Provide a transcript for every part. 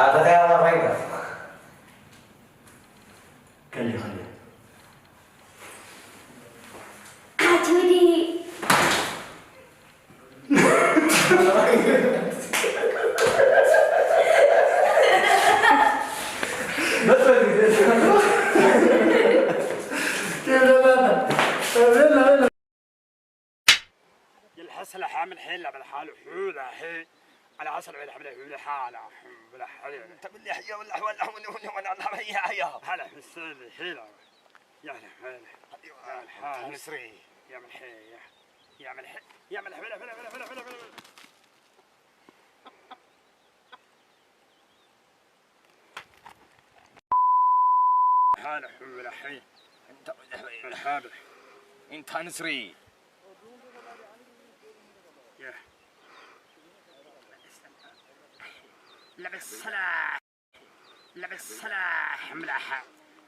ኣተኸያ ኮይና ከሊ ከሊ ኣትውዲ يلحس لحام الحيل بالحال حول حي على عسل ولا حمل حول حالة حول حي انت باللي حي ولا حول حول ولا ولا ولا يا يا هلا حسين حيلة يا حيلة يا حيلة نسري يا من حي يا من حي يا من حي حول حول حول حول حول حول حالة حول حي انت بالحابة انت نسري يا لبس سلاح لبس سلاح ملاحة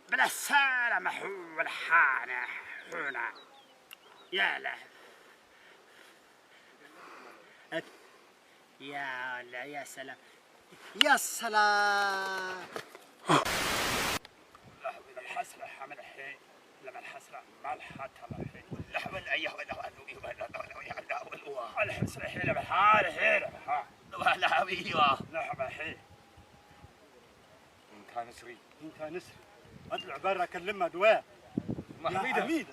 بلا سلام حول حانة حونا يا لا يا لا يا سلام يا سلام لحظة الحسرة حمل حي لما الحسرة ما الحتى ما حي واللحم الأيه ولا ولا ولا ولا ولا الحسرة حي لما حال حي لما حال ولا ولا لحظة حي انت نسري انت نسري اطلع برا كلمها دواء محميدة حميد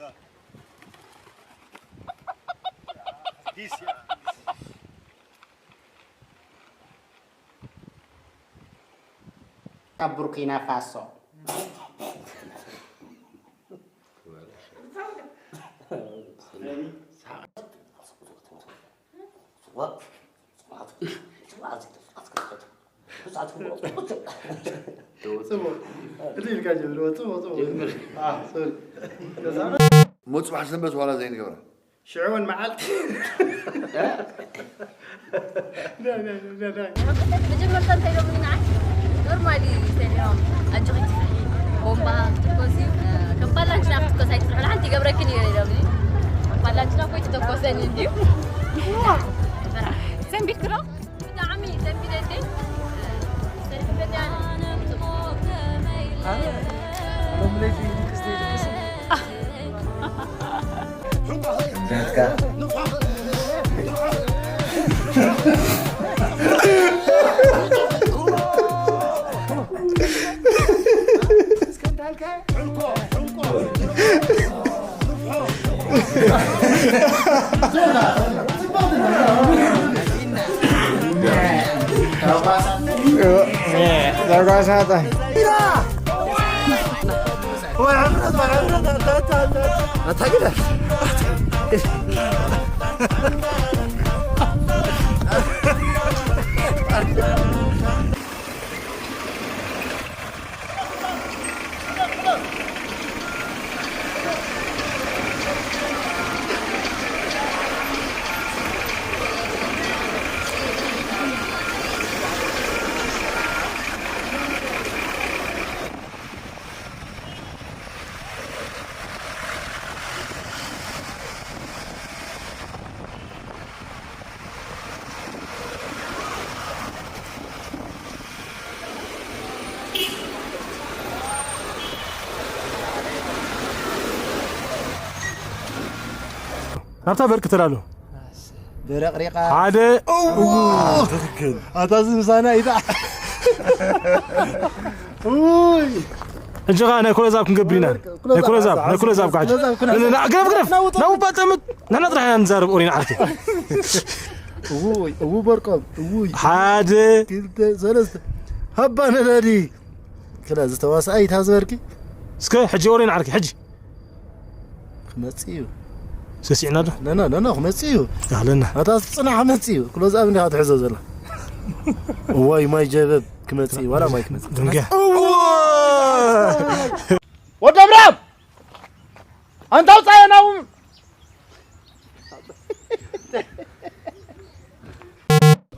ديس يا ካብ ቡርኪና ፋሶ። ጽቡቕ እቲ ኢልካ ጀምርዎ ጽቡቕ ጽቡቕ ሶሪ ሞት ጽባሕ ሰንበት ዋላ ዘይንገብራ ሽዑ እውን መዓልቲ መጀመርታ እንታይ ኢሎም ንዓይ ኖርማሊ ሰሊኦም ኣጆኺ ትፍርሒ ቦምባ ክትኮሲ ከም ፓላንችና ክትኮስ ኣይትፍርሒ ሓንቲ ይገብረክን እዩ ኢሎም ፓላንችና ኮይ ትተኮሰኒ እንድዩ ሰንቢድክዶ ብጣዕሚ ሰንቢደተይ ሰንቢደተይ ዳርጓሳታ ናብታ በርቂ ተላሉ ብረቕሪቓ ሓደ ትክክል ኣታ እዚ ምሳና ኢታ ሕጂ ኸዓ ናይ ኮለዛብ ክንገብር ኢና ናይ ኮለዛብ ናይ ኮለዛብ ጓሕጂ ግረፍ ግረፍ ናውባ ጠምት ንሕና ጥራሕ ኢና ንዛረብ ኦሪና ዓርኪ እውይ እው በርቆም እውይ ሓደ ክልተ ሰለስተ ሃባ ነዳዲ ክላ ዝተዋስኣ ኢታ ዝበርኪ እስከ ሕጂ ኦሪና ዓርኪ ሕጂ ክመጽእ እዩ ሰሲዕና ዶ ነና ነና ክመጽእ እዩ ያለና ኣታ ጽናሕ ክመጽእ እዩ ክሎዝ ኣብ እንዲኻ ትሕዞ ዘላ እዋይ ማይ ጀበብ ክመጽእ እዩ ዋላ ማይ ክመጽእ ድንገ ወዲ ኣብርሃም ኣንታ ውፃ የናውም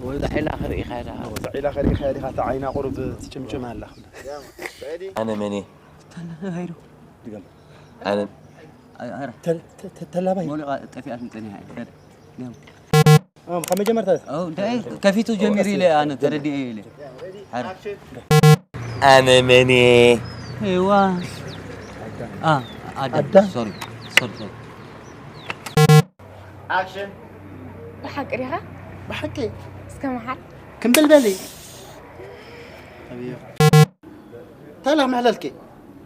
ወዛ ዒላ ክርኢ ካዳ ወዛ ዒላ ክርኢ ካዳ ዲኻ እታ ዓይና ቁሩብ ትጭምጭም ኣላ ኣነ መን እየ ሄሩ ድገም ኣነ ተላባይ ጠፊኣት ንፀኒሓ እየ ከመይ ጀመርታ? ከፊቱ ጀሚሩ ኢለ ኣነ ተረዲኤ ኢለ። ኣነ መን እየ? ሄዋ። ኣደ ኣደ። ሶሪ ሶሪ ሶሪ። ብሓቂ ዲኻ? ብሓቂ። እስከ መሓል። ክምብል በሊ። እንታይ ኢላ መሕለልኪ?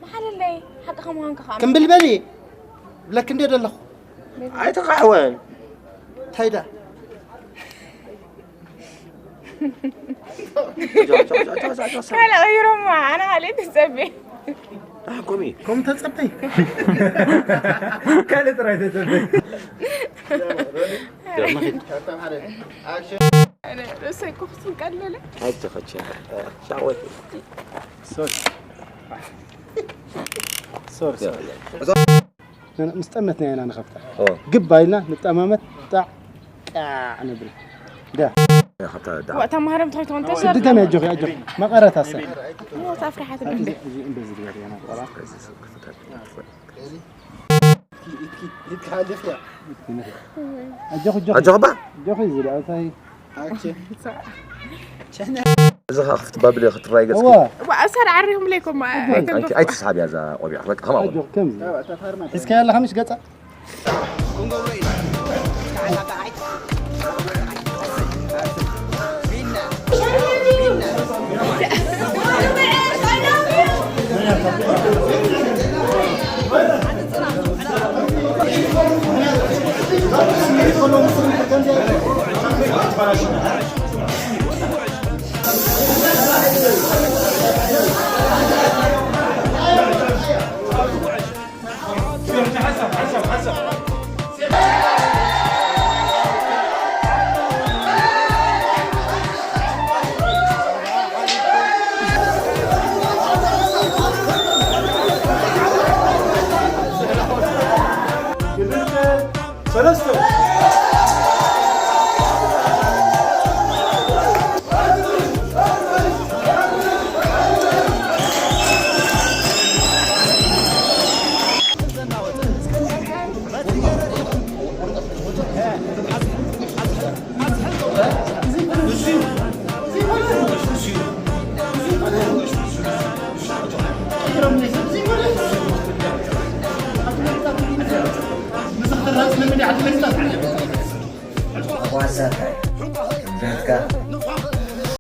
መሓለለይ ሓቂ ከምዃንካ ከዓ። ክምብል በሊ። ብለክ እንደ ደለኹ። ኣይተኻዕወን። እንታይ ዳ? ካልእ ቀይሮማ ኣነ ካልእ ትጸበ። ኮሚ ኮም ተጸበይ። ካልእ ጥራይ ተጸበይ። ርእሰይ ኮፍስን ቀለለ። ኣይትኸች ሻወት። ሶሪ ሶሪ ሶሪ። ምስ ጠመትና ኢና ንኸፍታ። ግባ ኢልና ንጠማመት ጣዕ ቃዕ ንብል። ዳ ተማሃረ እንታይ ትኾን ተሰር ድደም ያጆኺ ያጆኺ መቐረት ኣሰ ሞት ኣፍርሓት እንደ እዚ እንደዚህ ግበር ያና ቆራ ይትካልፍ ያ ኣጆኺ ኣጆኺ ኣጆኺ ባ ኣጆኺ ዝዳ እንታይ እዚ ኸዓ ክትባብል ክትራይ ገጽ ኣሰር ዓሪኹም ለይኩም ኣይትስሓብ እያ እዛ ቆቢዕ በቃ ከማ ከምዚ ሒዝካ ያለኻ ምሽ ገጻ ዋሳታይ ከም ብረትካ